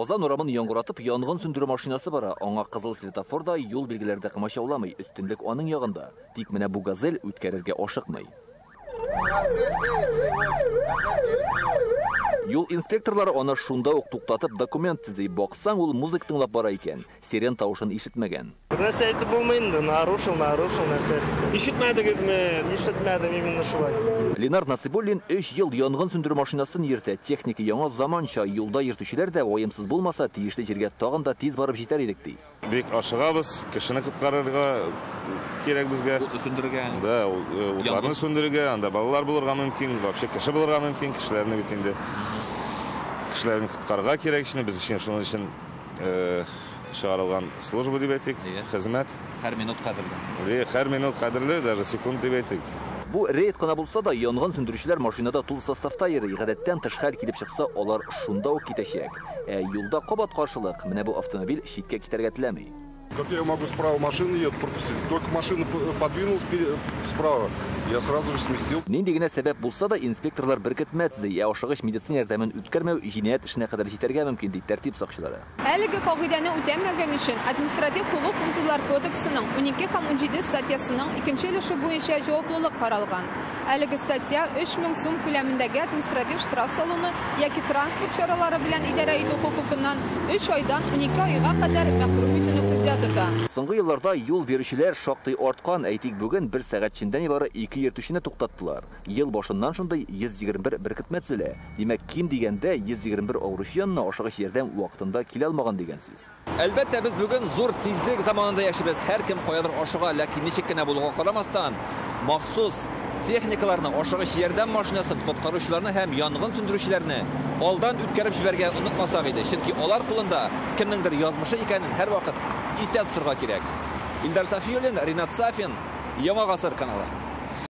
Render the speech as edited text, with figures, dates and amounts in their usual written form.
Казан урамын яңгыратып янгын сүндерү машинасы бара. Аңа кызыл светофор да, юл билгеләре дә комачауламый. Өстенлек аның ягында. Тик менә бу «Газель» үткәрергә ашыкмый. Юл инспекторлары аны шунда ук туктатып документ төзи. Баксаң, ул музыка тыңлап бара икән. Сирен тавышын ишетмәгән. Нәрсә әйтеп булмый инде, нарушил, нарушил, нәрсә әйтсен. Ишетмәдегезме? Ишетмәдем, именно шулай. Ленар Насибуллин 3 ел янгын сүндерү машинасын йөртә. Техника яңа, заманча, юлда йөртүчеләр дә ваемсыз булмаса, тиешле җиргә тагын да тиз барып җитәр идек, ди. Бик ашыгабыз, кешене коткарырга кирәк безгә. Утны сүндерергә. Да, утларны сүндерергә, анда балалар булырга мөмкин, вообще кеше булырга мөмкин, кешеләрне бит инде кешеләрне коткарырга кирәк, без өчен шуның өчен чыгарылган служба дип әйтик, хезмәт. Һәр минут кадерле. Һәр минут кадерле, даже секунд дип әйтик. Бу рейд кына булса да, янгын сүндерүчеләр машинада тулы составта йөри. Гадәттән тыш хәл килеп чыкса, алар шунда ук китәчәк. Ә юлда кабат каршылык. Менә бу автомобиль читкә китәргә теләми. Как я могу справа машину еду пропустить? Только машина подвинулась справа, я сразу же сместил. Нинди генә сәбәп булса да, инспекторлар беркетмә төзи, ә ашыгыч медицина ярдәмен үткәрмәү җинаять эшенә кадәр җитәргә мөмкин, ди тәртип сакчылары. Әлеге кагыйдәне үтәмәгән өчен административ хокук бозулар кодексының 12 һәм 17 статьясының икенче өлеше буенча җаваплылык каралган. Әлеге статья 3000 сум күләмендәге административ штраф салуны яки транспорт чаралары белән идарә итү хокукыннан 3 айдан 12 айга кадәр мәхрүм итүне күздә тота. Соңгы елларда юл бирүчеләр шактый арткан. Әйтик, бүген бер сәгать эчендә нибары 2 йөртүчене туктаттылар. Ел башыннан шундый 121 беркетмә төзелә. Димәк, ким дигәндә 121 авыручы янына ашыгыч ярдәм вакытында килә алмаган дигән сүз. Әлбәттә, без бүген зур тизлек заманында яшибез. Һәркем каядыр ашыга, ләкин ничек кенә булуга карамастан, махсус техникаларны, ашыгыч ярдәм машинасын, коткаручыларны һәм янгын сүндерүчеләрне алдан үткәреп җибәргә онытмасак иде. Чөнки алар кулында кемнеңдер язмышы икәнен һәрвакыт истә тотырга кирәк. Илдар Сафиуллин, Ринат Сафин, Яңа Гасыр каналы.